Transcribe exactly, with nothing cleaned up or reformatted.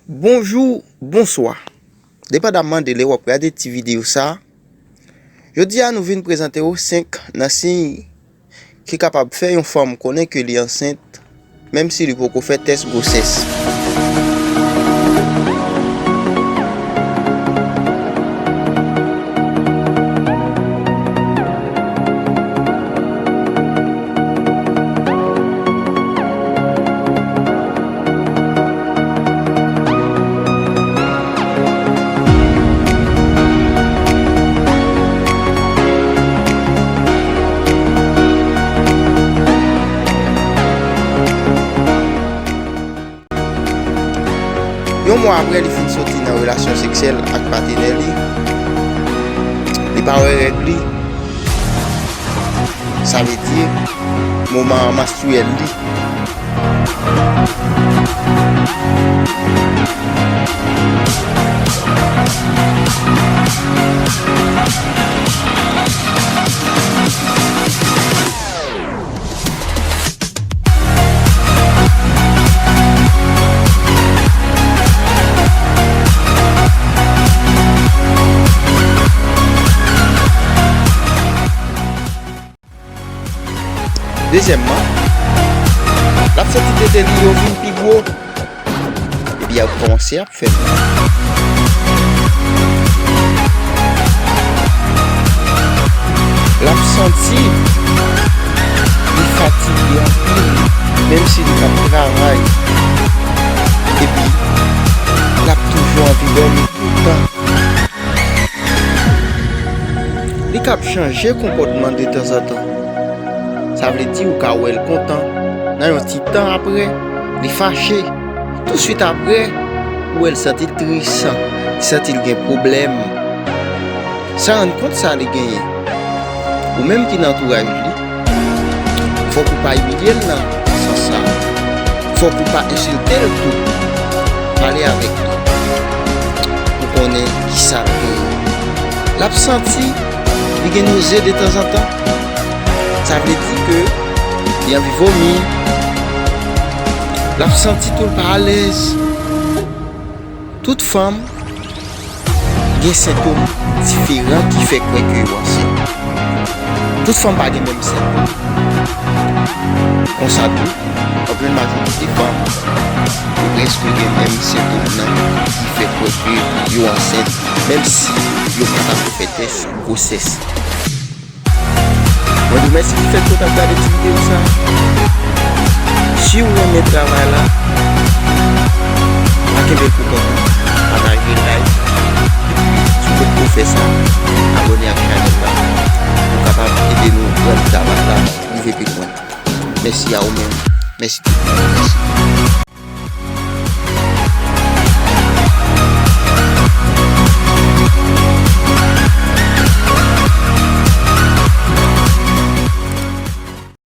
Bonjou, bonswa. Depandamman de lè w ap gade ti videyo sa a, jodi a nou vin prezante w senk nan siy ki kapab fè yon fanm konnen ke li ansent, menm si li poko fè tès gwosès. Yon mwa apre li fin soti nan relasyon seksyèl ak patenè li, li pa wè règ li. Sa vle di, moman manstriyèl li. Dezyèmman, l ap santi tete li yo vin pi gwo. Epi y ap kòmanse ap fè mal. L ap santi li fatige anpil, menm si li t ap travay. Epi, l ap toujou anvi dòmi toutan. Li kab chanje konpòtman detanzantan. Sa vle di ou ka wè l kontan. Nan yon ti tan apre, li fache. Touswit apre, ou wè l santi l tris, li santi l gen pwoblèm. San rann kont sa li genyen. Ou menm ki nan antouraj li, fòk ou pa imilye l nan sans sa. Fòk ou pa ensilte l tou. Pale avèk li pou konnen kisa l genyen. L ap santi li gen noze detanzantan. Sa vle di ke li anvi vomi. L ap santi tou l pa alèz. Tout fanm gen sentòm diferan ki fè kwè ke yo ansent. Tout fanm pa gen menm sentòm. Konsa tou, anpil majorite fanm yo prèske gen menm sentòm nan ki fè kwè ke yo ansent, menm si yo pa t ap fè tès gwosès. Mwen di w mèsi pou fèt ke w t ap gade ti videyo sa a. Si w renmen travay la, pa kenbe l pou kont ou. Pataje, like. Epi, si w potko fè sa, abòne ak chanèl la. Pou w kapab ede nou rann travay la rive pi lwen. Mèsi a ou menm. Mèsi tout moun. Mèsi.